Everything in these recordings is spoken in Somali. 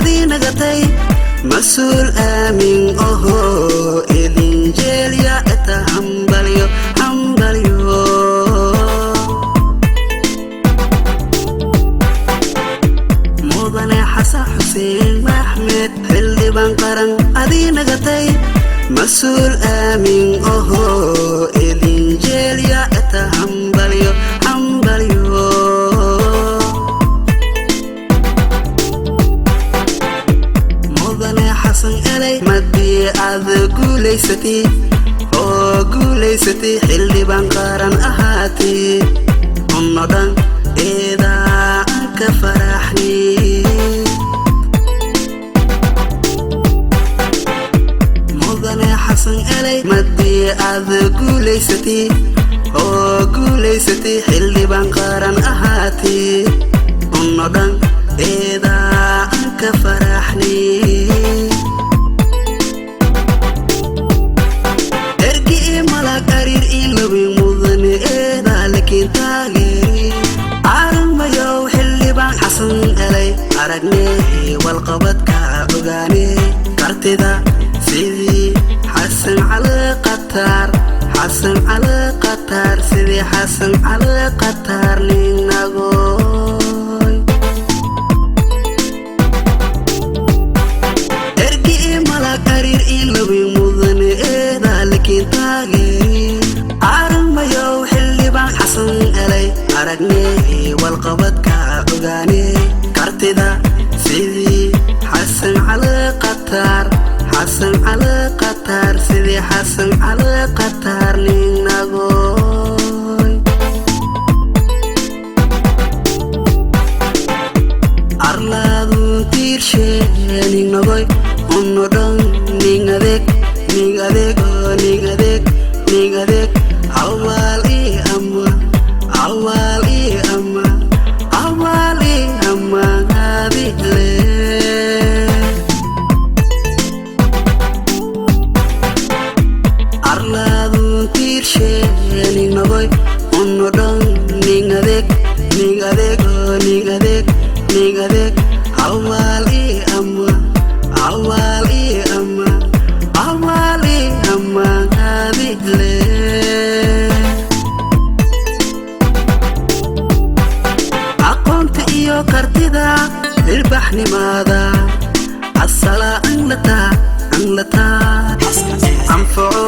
adii nagatay mas-uul aamin oho idin jeelya eta hambalyo hambalyo. Mudane Xasan Xuseen Maxmed xildhibaan qaran adii nagatay mas-uul aamin oho idin jeelya eta hambalyo hambalyo. Mudane Xasan elay madii aad guulaysatay oo guulaysatay xildhibaan qaran ahaatay unno dhan eedaa aan ka faraxni. Mudane Xasan elay madii aad guulaysatay oo guulaysatay xildhibaan qaran ahaatay unno dhan eedaa aan ka faraxni. Ergi i malag ariir ilawi mudane eedaa lakiin taageeri armayow xildhibaan Xasan elay aragne walqabadka ogaane kartida sidii Xasan Cali Qatar, Xasan Cali Qatar, sidii Xasan Cali Qatar ninagoy. Ergi i malag ariir ilawi mudane eedaa lakiin taageeri armayow xildhibaan Xasan elay aragne walqabadka ogaane kartida sidii Xasan Cali Qatar, Xasan Cali Qatar, sidii Xasan Cali Qatar ninagoy. Arlaadun tiirshe ningnagoy unno dhan ning adeeg ning adeeg oo ning adeeg ning adeeg awaal i ama awaal i ama awaal i ama adile. Arlaadun tiirshe ningnagoy unno dhan ning adeeg ning adeeg oo ning adeeg ning adeeg awaal i ama awaal i ama awaal i ama adile. Aqoonta iyo kartida ilbaxnimada asala anlataa anlataa anfaco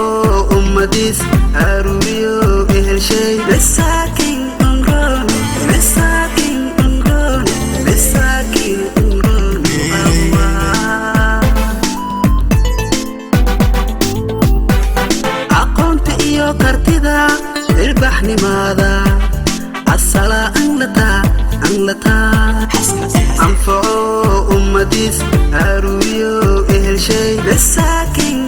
ummadiis aruuriyo ehelshay lisaakin unroon lisaakin unroon lisaakin unroon awaa. Aqoonta iyo kartida ilbaxnimada asala anlataa anlataa anfaco ummadiis aruuriyo ehelshay lisaakin.